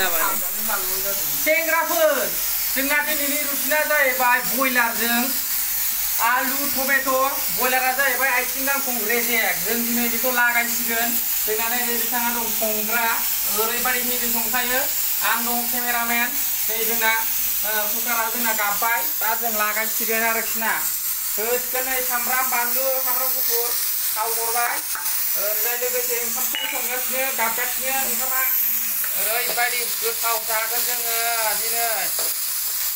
जाबाय सेंग्राफोर जोंना दिनैनि रुटिना जाहैबाय बयलारजों आलु टमेट' बयलारा जाहैबाय आथिं गांखं रेजेक जों दिनै बेखौ लागायसिगोन जोंना नै बिथाङा दं संग्रा ओरैबायदि मिहि संखायो आं दं केमेरामेन नै जोंना कुकारा जोंना गाबबाय दा जों लागायसिगोन आरोखि ना होसिगोन नै सामब्राम बानलु सामब्राम गुफुर थाव हरबाय ओरैजाय लोगोसे ओंखामखौ संगासिनो गाबगासिनो ओंखामा ओरैबायदि गोथाव जागोन जोङो दिनै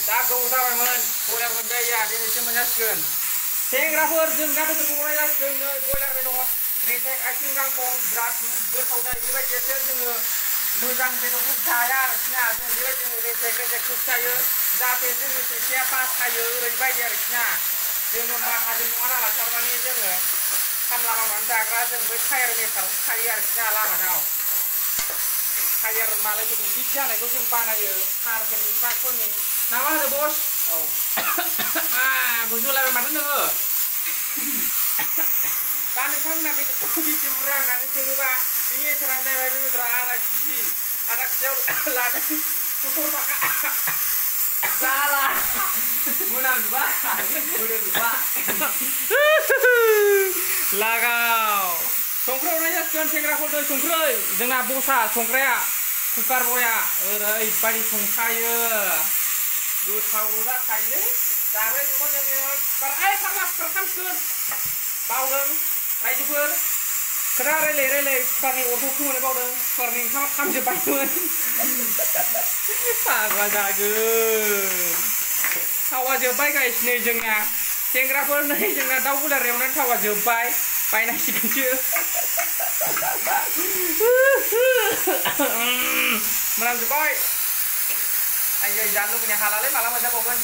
दा गोबाव जाबायमोन बयलार मोनजायैया दिनैसो मोनजासिगोन सेंग्राफोर जों दा बेदरखौ हरनाय जासिगोन नै बयलार बेदर रेजेक आथिं गांखं बिराद गोथाव जायो बेबायदिसो जोङो मोजां बेदरखौ जाया आरोखि ना जों बेबायदिनो रेजेकखौ जायो जाहाथे जोंनि फैसाया बासायो ओरैबायदि आरोखि ना जोङो माहाजोन नङा नालाय थारमाने जोङो खामला मावनानै जाग्रा जों बै टायार मेकारखौ खायो आरोखि ना लामायाव टायार मालायफोरनि लिक जानायखौ जों बानायो कारफोरनि ट्राकफोरनि ना मा होनो बस औ गुजुलायबाय माथो नोङो दा नोंथांमोना बेदरखौ बेसे बुरजा होननानै सोङोबा बेनि एन्सारानो जाहैबाय बे बेदरा आधा केजियाव लादों 70 थाखा जाला मोनामजोबा लागाव संख्रि हरनाय जासिगोन सेंग्राफोरनो संख्रै जोंना बसा संग्राया कुकार बया ओरैबायदि संखायो गोथाव जाखायोलै जाबाय जोङो फाग्ला खामसिगोन बावदों रायजोफोर खोथा रायलाय कुकारनि अरखौ खोमोनो बावदों कुकारनि ओंखामा खामजोब्बायमोन फाग्ला जागोन थावा जोब्बाय गाइस नै जोंना सेंग्राफोर नै जोंना दाउ बयलार एवनानै थावा जोब्बाय बायनांसिगोनसो मोनामजोब्बाय आयै जानो लुबैनाय हालालै माला मोनजाबावगोन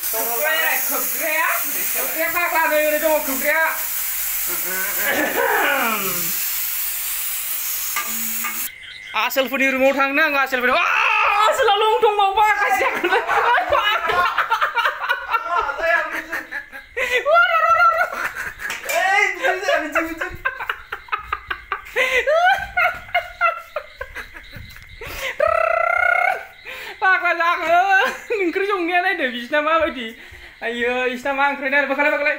खोबग्राया फाग्ला नै ओरै दङ खोबग्राया आसोलफोरनि रुमाव थांनो आं आसोलफोरनि आसोला लं दंबावबा खासिया फाग्ला जागोन ओंख्रि संनाया नायदो बिसिना माबायदि आयो बिसिना मा ओंख्रि नायदो बाखालाय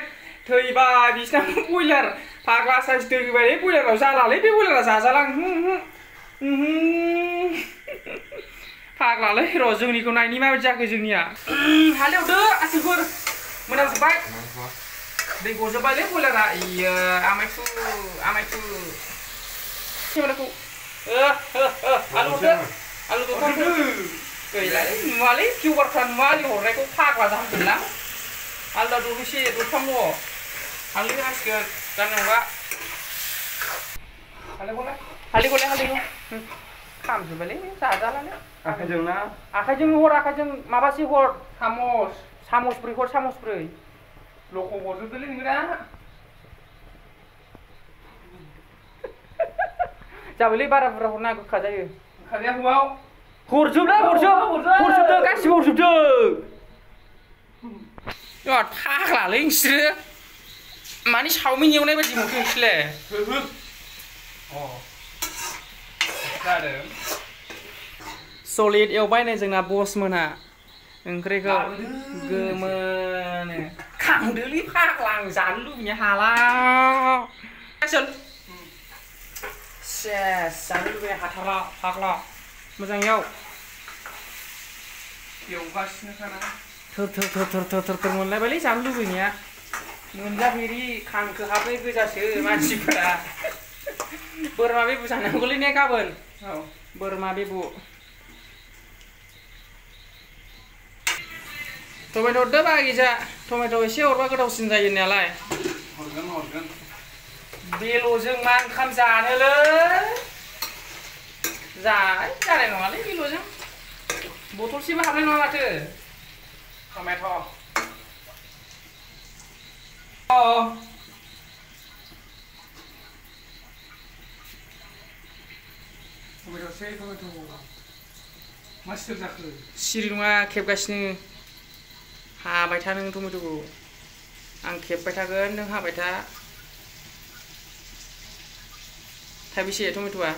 थैबाय बिसिना बयलार फाग्ला साइज थैबाय बयलाराव जालालै बे बयलारा जाजाला फाग्लालै र' जोंनिखौ नायनि माबायदि जाखो जोंनिया हालेवदो आसिफोर मोनामजोब्बाय दै गजोब्बायलै बयलारा इयो आमायथु केमेराखौ आलु हरदो आलु दरखारदो गैलालै नुवालै किउबारफ्रा नुवा आलि हरनायखौ फाग्ला जाहांगोनलां आलदा दरनोसै दरथामल' हालदै होनांसिगोन जानोबा हालदैखौ खामजोब्बायलै जाजालानो आखाइजों हर आखाइजों माबासे हर सामसब्रै हर सामसब्रै लख' हरजोबदोलै नोङो दा जाबायलै बारा बुरजा हरनाङा गोखा जायो गोखा हुआव हरजोबदो गासिबो हरजोबदो फाग्लालै नोंसोरो मानि सावमिन एवनाय बायदि मोनखो नोंसोरलाय सलिड एवबाय नै जोंना बस मोनहा ओंख्रिखौ गोमोनो खांदोलै फाग्ला आं जानो लुबैनो हाला आसोल सेस जानो लुबैनो हाथारला फाग्ला मोजां एवगासिनोखाना थोर मोनलायबायलै जानो लुबैनाया मोनजाफेरि खांखोहाबै गोजासो मानसिफोरा बोरमा बेबु जानांगौलै ने गाबोन बोरमा बेबु टमेट' हरदो बागिजा टमेट' एसे हरबा गोथावसिन जायो होननायालाय हरगोन बेल'जों मा ओंखाम जानोलै जानाय नङालै बेल'जों बथलसेबो हाबनाय नङा माथो टमेट' मा सिथोर जाखो सिरि नङा खेबगासिनो हाबाय था नों टमेट'खौ आं खेबबाय थागोन नों हाबाय था थाइबेसे टमेट'आ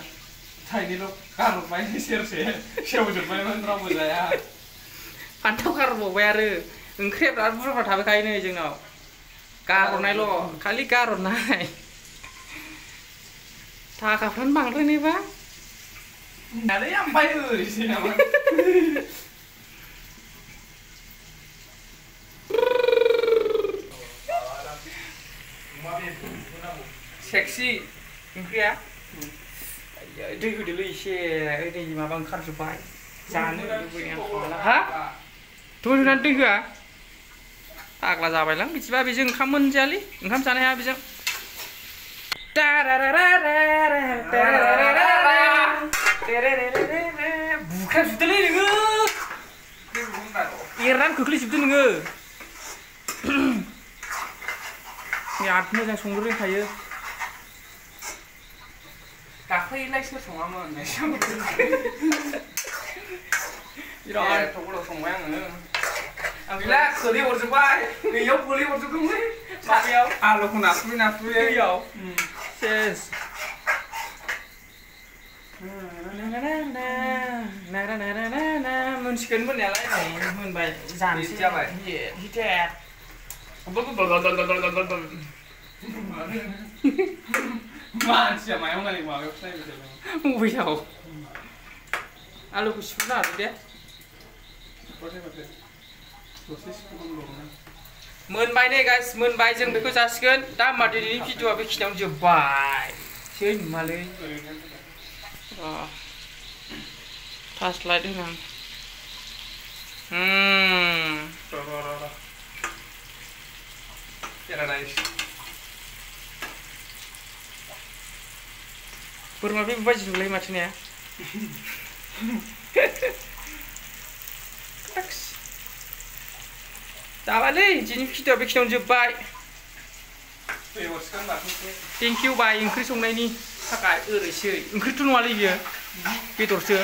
थाइनैल' गारहरबाय सेरसे सेवजोबबायमोन रावबो जाया फान्थाव गारबावबाय आरो ओंख्रिया बिराद बुरजा थाबोखायो नै जोंनाव गारहरनायल' खालि गारहरनाय थाखाफ्रानो बांद्रायनायबा आरे ओमफ्राय ओरैसो नामा सेक्सि ओंख्रिया दै होदोलै एसे नै माबा ओंखारजोब्बाय जानो लुबैनाया हा होनानै दै होआ फाग्ला जाबायलां बिदिबा बेजों ओंखाम मोनजायालै ओंखाम जानो हाया बेजों बुख्रेबजोबदोलै नोङो एरनानै खोख्लैजोबदो नोङो बिराद मोजां संनो रोंखायो दाख्लैलाय सोर सङामोन बिराद गोथाव संबाय आङो गैला खोलै हरजोब्बाय नैयाव खोलै हरजोबदोंलै माबायाव आलुखौ नाफ्रुयै दैयाव सेस मोनसिगोन मोननायालाय मोनबाय जानोसै जाबाय हिटेर मानसिया मायाव गाले माबायावसो नायबाय बबेयाव आलुखौ सिफ्रुना होदो दे मोनबाय नै गाइस मोनबाय जों बेखौ जासिगोन दा होमबा दिनैनि भिडिअआ बेखिनियावनो जोब्बाय सै मालै फार्स्ट लाइट होनां बोरमा बेबायदि नुलाय माथो ने जाबायलै दिनैनि भिडिअआ बेखिनियावनो जोब्बाय थेंक इउ बाय ओंख्रि संनायनि थाखाय ओरैसै ओंख्रिथ' नङालै बियो बेदरसो